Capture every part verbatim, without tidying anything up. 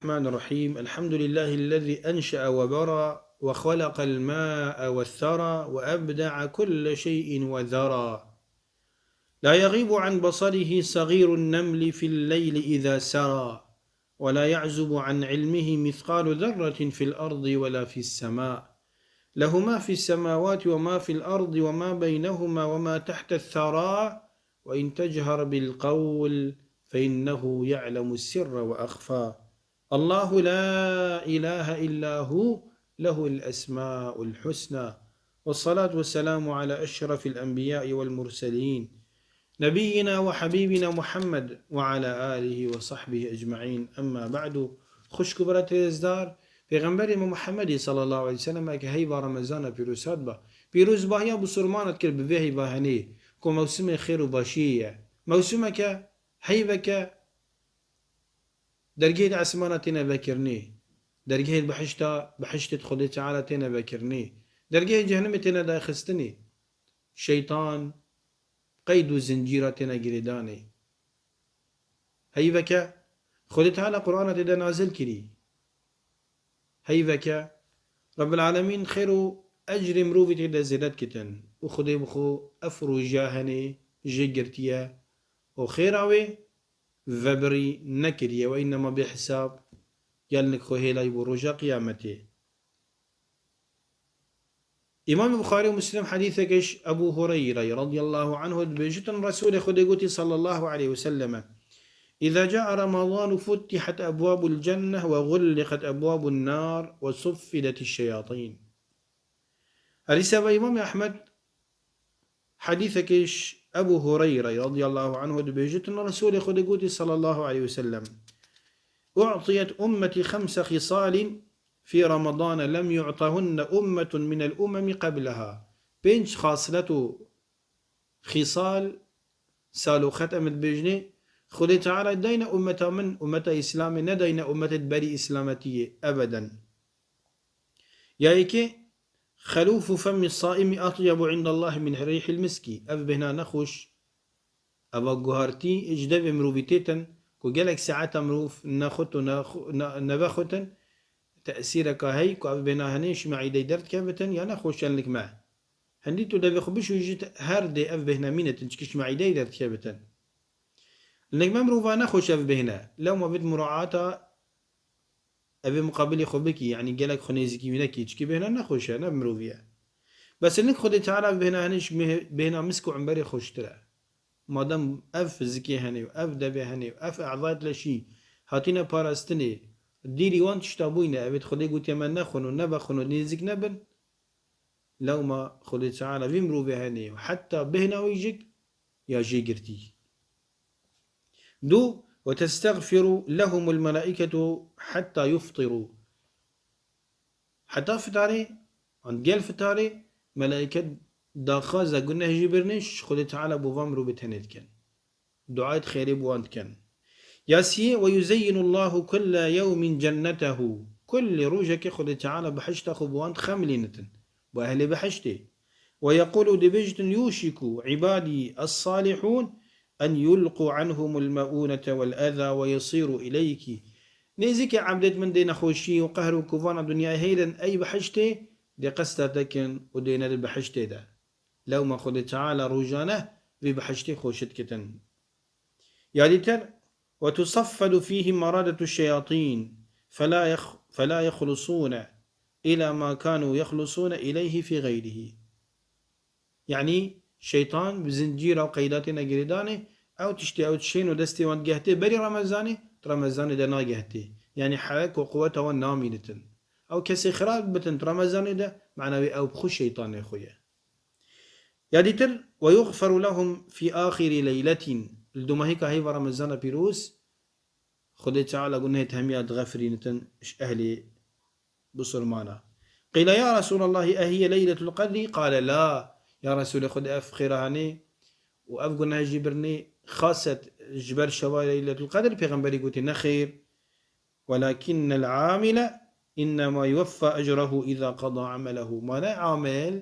الرحمن الرحيم. الحمد لله الذي أنشأ وبرى وخلق الماء والثرى وأبدع كل شيء وذرى. لا يغيب عن بصره صغير النمل في الليل إذا سرى، ولا يعزب عن علمه مثقال ذرة في الأرض ولا في السماء. له ما في السماوات وما في الأرض وما بينهما وما تحت الثرى، وإن تجهر بالقول فإنه يعلم السر وأخفى. الله لا إله إلا هو، له الأسماء الحسنى. والصلاة والسلام على أشرف الأنبياء والمرسلين، نبينا وحبيبنا محمد وعلى آله وصحبه أجمعين. أما بعد. Xwişk û birayê hêzdar, Pêxemberê me Muhammedê sallallahu aleyhi ve sellem ke heyva Remezana pîroz hat ba, pîrozbahiya bisurmana dikir bi vê heyva henê, ku mewsimê xêr û başiyê ye. Mewsimeke, heyveke dergehê di esmana têne vekirinê. Dergehê bihişta, bihiştê di Xwedê Teala têne vekirinê. Dergehê cehennemê têne daxistinê. Şeytan qeyd û zincîra têne girêdanê. Heyveke Xwedê Teala Qur'ana têde nazil kirî. Heyveke Rebbil Alemîn xêr û ecrê mirovî têde zêde dikitin. Û Xwedê bi xwe ev roja henê jê girtiye û xêra wê vebirî nekiriye. Ve innema bê hisab, gelnik xwe hêlayî bo roja qiyametê. Îmam Buxarî û Muslim, hedîseke ji Ebû Hureyre radiyallahu anhu dibêjitin, Resûlê Xwedê gotî sallallahu aleyhi ve selleme: إذا جاء رمضان فتحت أبواب الجنة وغلقت أبواب النار وصفدت الشياطين. Herî seba Îmam Ehmed, hedîseke ji Ebû Hureyre radiyallahu anhu dibêjitin, Resûlê Xwedê gotî sallallahu aleyhi ve sellem: أعطيت أمتي خمس خصال في رمضان لم يعطهن أمة من الأمم قبلها. Pênc xaslet û xîsal, saloxet em dibêjinê, Xwedê Teala dayne ummeta min, ummeta Îslamê, nedayne ummetê berî Îslametiyê ebeden. Ya yekê, خلوف فم الصائم أطيب عند الله من ريح المسك. Ev bêhna nexweş, eva guhartî ji devê mirovî têtin, ku gelek saeta mirov nexwit û nexw-, ne-, nevexwitin, tesîreka hey ku ev bêhna henê ji meîdeyê derdikevitin, ya nexweş, gelnik me. Hindî tu devê xwe bişûjî, her dê ev bêhna mînetin, çiki ji meîdeyê derdikevitin. Gelnik me mirova nexweş ev bêhne. Lewma bit muraata evê muqabilê xwe bikî, yanî gelek xwe nêzîkî wî nekî, çikî bêhna nexweş e, ne mirovî ye. Bes hinek Xwedê Teala bêhna henê ji meh-, bêhna misk û umberê xweştir e. Madem ev zikê henê û ev devê henê û ev e'zayet leşî hatîne parastinê, dîrî wan tişta bûyne, evê Xwedê gotiye me nexwin û nevexwin û nêzîk nebin, lewma Xwedê Teala vî mirovê henê û heta bêhna wî jik ya jê girtî. Du, وتستغفر لهم الملائكة حتى يفطروا. Heta fitarê, an gel fitarê, melaiket daxwaza guneh jî birnê, ji Xwedê Teala bo van mirovê tenê dikin. Duayet xêrê bo wan dikin. Ya siyê, ويزين الله كل يوم جنته. Kulê rojekê Xwedê Teala bihişta xwe bo wan dixemilînitin. Bo ehlê bihiştê. ويقول, dibêjitin, يوشك عبادي الصالحون أن يلقوا عنهم المؤونة والأذى ويصيروا إليك. Nêzîkê ebdêt min dê nexweşî û qehr û kovana dinyayê heyrin, ey bihiştê, dê qesta te kin û dê ne di bihiştê de. Lewma Xwedê Teala rojane vê bihiştê xweşit kitin. Ya dîtir, وتصفد فيهم مردة الشياطين فلا يخ-، فلا يخلصون إلى ما كانوا يخلصون إليه في غيره. Yanî şeytan bi zincîra û qeyda têne girêdanê, ew tiştê ew dişên û destê wan digehtê berî Remezanê, di Remezanê de nagehtê. Yanî hewek û quweta wan namînitin. Ew kesê xirab bitin di Remezanê de, mana wê ew bi xwe şeytanê xwe ye. Ya dîtir, ويغفر لهم في آخر ليلة. Li domahîka heyva Remezana pîroz, Xwedê Teala gunehê te hemiya dixefirînitin ji ehlê bisurmana. قيل يا رسول الله أهي ليلة القدر؟ قال لا. Ya Resûlê Xwedê, ev xêra henê û ev guneh jî birnê xaset ji ber şeva Leyletul Qedr? Pêxemberî gotî, nexêr. ولكن العامل إنما يوفى أجره إذا قضى عمله. Mane amil,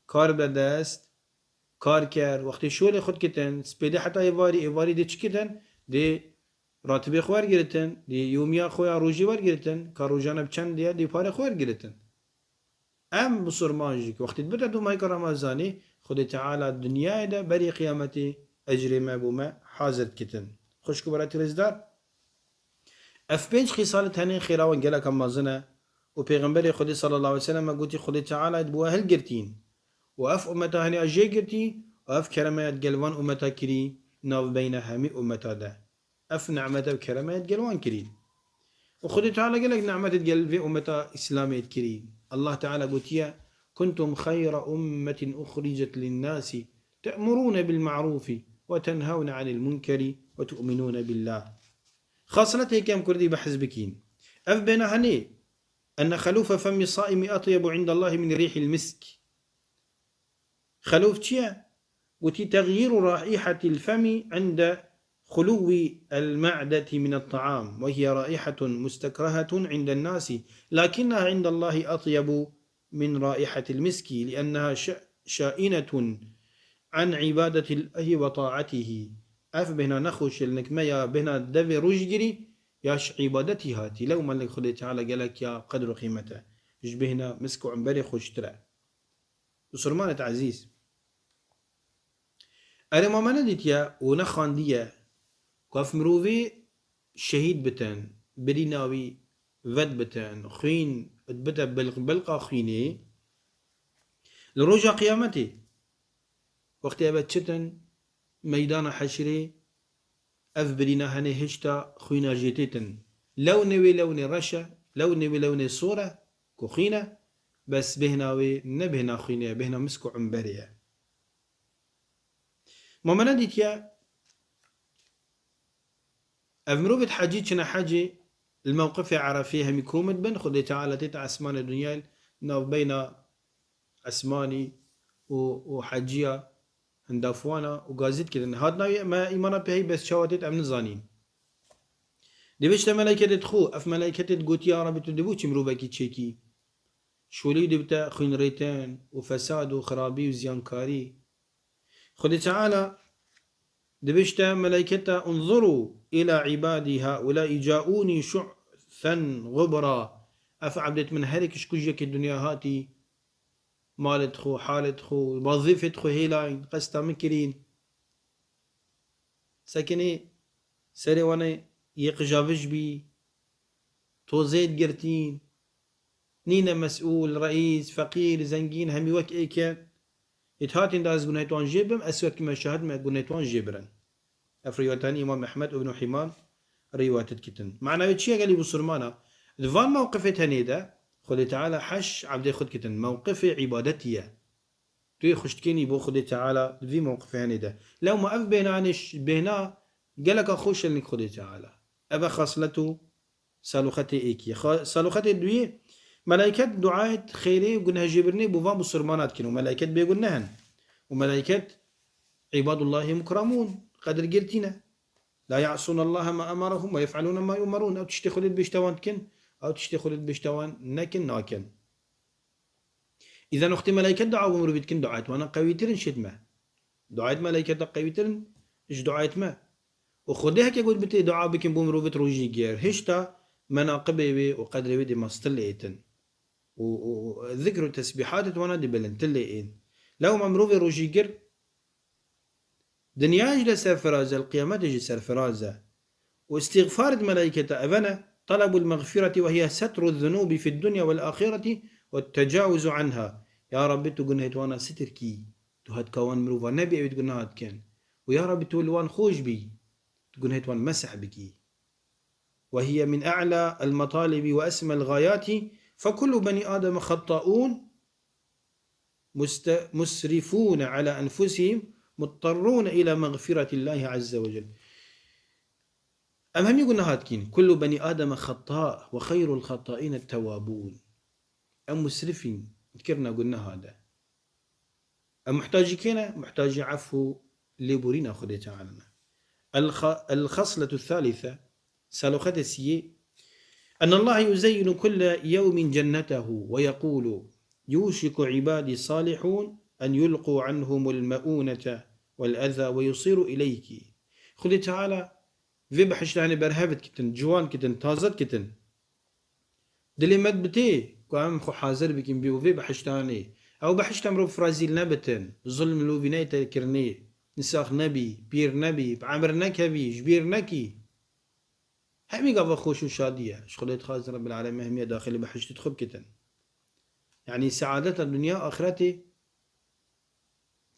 kar be dest, kar ker, wextê şolê xwe dikitin, spêdê heta êvarî, êvarî dê çi kitin? Dê ratibê xwe wergiritin, dê yomiya xwe ya rojî wergiritin, ka rojane bi çend diye, dê parê xwe wergiritin. Em musulman jî ki wextê dibite dû meheka Remezanê, Xwedê Teala dinyayê de berî qiyametê ecrê me bo me hazir dikitin. Xwişk û beretî rêzdar, ev pênc xîsal tenê xêra wan geleka mezin e û Pêxemberê Xwedê sallallahu aleyhi ve sellem gotî, Xwedê Teala di bo we hilgirtîn û ev ummeta henê ya jê girtî û ev kereme ya digel van ummeta kirî navbeyna hemî ummeta de. Ev nimete û kereme ya digel wan kirî. Û Xwedê Teala gelek nimetê digel vê ummeta Îslamê kirî. Allah Teala gotiye, "Kuntum xeyra ummetin uxricet linnasî te'murûne bil ma'rûfî ve tenhewne anil munkeri ve tu'minûne billah." Xasletê kem kurdî behs bikîn. Ev bêhna henê, enne xelûfe femmi saimi atyebu indallahî min rîhil misk. Xelûf çi ye? Gotî, "Texyîru raîhetil femî inde xulûwî el me'detî min et-ta'am, ve hiye raîhetun mustekrehetun inden nasi, lakinneha indallahî atyebu min raîhetil miski, lienneha şa-, şainetun an ibadetillahi ve taatihi." Ev bêhna nexweş e, li nik me ya bêhna devê rojgirî ya ji îbadetî hatî. Lewma li Xwedê Teala gelek ya qedr û qîmet e. Ji bêhna misk û umberê xweştir e. Musulmanêt ezîz, erê ma me nedîtiye û nexandiye ku ev mirovî şehîd bitin, birîna wî vedbitin, xwîn dibite bilq-, bilqa xwînê, li roja qiyametê, wextê ev çitin meydana heşrê, ev birîna henê hişta xwîna jê têtin. Lewnê wê lewnê reş e, lewnê wê lewnê sor e, ku xwîn e, bes bêhna wê ne bêhna xwînê ye, bêhna misk û umberê ye. Ma me nedîtiye, ev mirovêt hecî çine hecê, li mewqifê Erefê hemî kom dibin, Xwedê Teala tête esmanê dinyayê, navbeyna esmanî û, û heciya hindafwana û gazî dikirin. Hatina wî me îmana pê heyî bes çawa têt em nizanîn. Dibêjte meleyketêt xwe, ev meleyketêt gotiye, "Ya Rebî, tu dibû çi mirovekî çêkî? Şolî dibite xwînrêtin û fesad û xirabî û ziyankarî." Xwedê Teala dibêjte meleyketa, "Unzuru ila ibadî haulâi caûnî şu'sen ğubra." Ev ebdêt min herêk ji ku ji yekê dinya hatî, malêt xwe, halêt xwe, wezîfêt xwe hêlayîn, qesta min kirîn. Sekinê serê wan ê yê qijavij bî, tozê digirtîn, nîne mesûl, reîs, feqîr, zengîn, hemî wek êk e. Êt hatîn da ez gunehêt wan jê bim, ez wekî me şahid me gunehêt wan jê birin. Ev rîwayetanî Îmam Ehmed û Ibn Hîman rîwayet dikitin. Mana wê çi ye gelî Musulmana? Di van mewqifê tenê de Xwedê Teala heş ebdê xwe dikitin. Mewqifê îbadetî ye. Tu yê xweştikênî bo Xwedê Teala di vî mewqifê henê de. Lewma ev bêhna henê ş-, bêhna geleka xweş e li nik Xwedê Teala. Ev e xaslet û saloxetê êkî. Xa-, saloxetê duyê, melaiket duayet xêrê û gunehjêbirinê bo van musulmana dikin û melaiket bêgun nehin. Û melaiket îbadullahî mukramûn, qedirgirtî ne. La ya'sûnallaha ma emarahum ve yef'alûne ma yu'merûn. Ew tiştê Xwedê dibêjte wan dikin, ew tiştê Xwedê dibêjte wan nekin, nakin. Îzen wextê melaiket dua bo mirovî dikin, duayet wana qewîtir in şêt me. Duayet melaiketa qewîtir in ji duayet me. Û Xwedê heke got bitê dua bikin bo mirovêt rojî gir, hişta menaqibê wê û qedrê wê dê mestir lê êtin. Û, û, û zikr û tesbîhatêt wana dê bilindtir lê ên. Lewma mirovê rojî gir, dinya jî de serfiraz e, li qiyametê jî serfiraz e. Û îstîxfarêt melaîketa evene, talebul mexfireti ve hiye setru zunûbî fid dunya vel axireti ve tecawuzu anha. Ya Rabbî, tu gunehêt wana sitir kî. Tu hetka wan mirova nebî, ew ê di gunaha dikin. Û ya Rabbî, tu li wan xweş bî. Tu gunehêt wan meseh bikî. Ve hiye min a'la el metalibi ve esma el gayati. Fe kullu beni Adem xetta'ûn. مست-، مسرفون على أنفسهم مضطرون إلى مغفرة الله عز وجل. Em hemî guneha dikîn. كل بني آدم خطاء وخير الخطائين التوابون. Em musrifîn, dikirina guneha de. Em muhtacî kê ne? Muhtacî efû lêborîna Xwedê Teala ne. El-, الخصلة الثالثة, saloxetê siyê, أن الله يزين كل يوم جنته ويقول: يوشك عبادي الصالحون أن يلقوا عنهم المؤونة والأذى ويصيروا إليك. Xwedê Teala Vê behiştanê berhev dikitin, ciwan dikitin, taze dikitin. Dilê me dibitê ku em xwe hazir bikin bî û vê behiştanê. Ew behişta mirov razîl nebitin. Zulm li wî neyte kirinê. Nisax nebî, pîr nebî, bi emir nekevî, ji bîr nekî. Hemî gava xweş û şadî ye. Ji Xwedê dixwazin Rebbil Alemin hemiye daxilî behiştê xwe bikitin. Yanî seadeta dinya axretê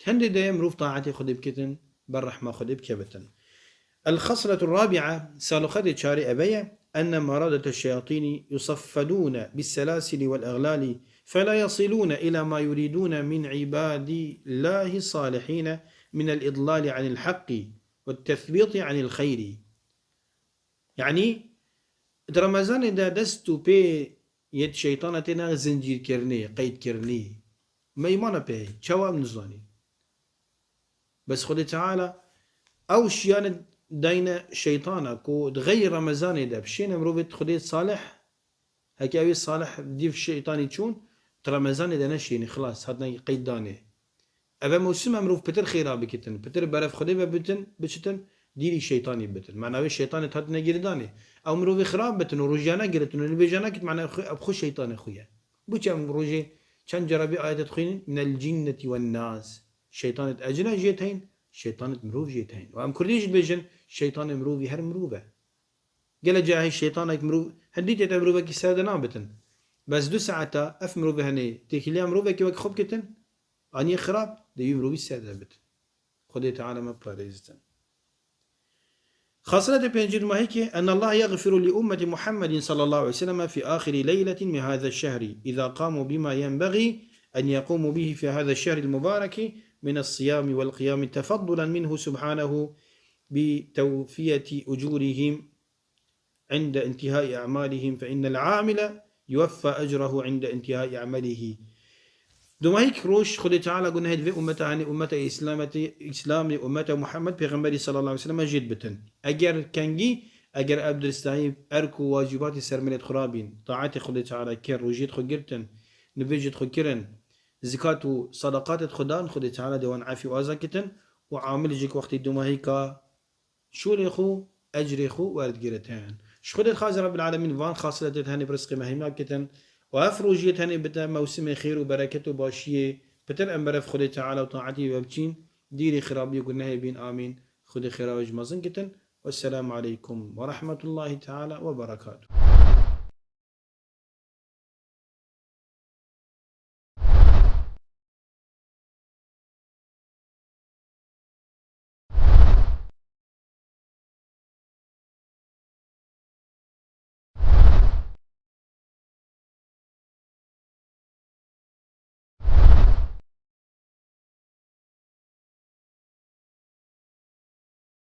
Hindê de ye mirov taetê Xwedê bikitin, ber rehma Xwedê bikevitin. الخصلة الرابعة, saloxetê çarê eve ye, أن مارضة الشياطين يصفدون بالسلاسل والأغلال فلا يصلون إلى ما يريدون من عباد الله الصالحين من الإضلال عن الحق والتثبيط عن الخير. Yanî, di Remezanê de dest û pê yê şeytana têne zincîrkirinê, qeydkirinê. Meymana pê, çawa em nizanî. Bes Xwedê Teala ew şiyane dayne şeytana ku di xeyrî Remezanê de bişêne mirovê Xwedê salih, heke ew ê salih dîv şeytanî çûn, di Remezanê de neşênî, xilas, hatine qeyd danê. Eve mewsim e mirov pitir xêra bikitin, pitir berev Xwedê ve bitin, biçitin, dîrî şeytanî bitin. Mena wê şeytanê hatine girêdanê. Ew mirovê xirab bitin û rojiyane giritin û nivêjane kit, mena xwe, ev xwe şeytanê xwe ye. Bu çi em rojê çend cara vê ayetê dixwînin? من الجنة والناس. Şeytanê ecine jê teyn, şeytanê mirov jê teyn. Û em kurdî jî dibêjin, şeytanê mirovî her mirov e. Gele cahî şeytanek mirov, hindî tête mirovekî ser de nabitin. Bes du saeta ev mirovê henê têkiliya mirovekî wek xwe bikitin, aniye xirab, dê wî mirovî ser de bitin. Xwedê Teala me parêzitin. Xasletê pêncî, dima hêkê, أن الله يغفر لأمة محمد صلى الله عليه وسلم في آخر ليلة من هذا الشهر إذا قاموا بما ينبغي أن يقوموا به في هذا الشهر المبارك من الصيام والقيام تفضلا منه سبحانه بتوفية أجورهم عند انتهاء أعمالهم، فإن العامل يوفى أجره عند انتهاء عمله. Dumahîk roj Xwedê Teala gunehê di vê ummeta, hanê ummeta Îslametê, Îslamê, ummeta Muhammed Pêxemberî sallallahu aleyhi ve sellem jê dibitin. Eger kengî, eger ev diristahî, erk û wacîbatê ser milêt xwe rabîn, taetê Xwedê Teala kir, rojêt xwe girtin, nivêjêt xwe kirin, zikat û sadaqatêt xwe dan, Xwedê Teala dê wan efî û aza kitin û amil jî ku wextê dumahîka şûlê xwe, ecrê xwe werdigiritin. Ji Xwedê dixwazin Rebbil Alemîn van xasletêt henê bi rizqê me hêmî bikitin û ev rojiyêt henê bide mewsimê xêr û bereket û başiyê pitir em berev Xwedê Teala û taetî ve biçîn, dîrê xirabiyê gunehê bîn. Amîn. Xwedê xêra we ji mezin kitin. Wesselamu aleykum ve rahmetullahi teala ve berekatuhu.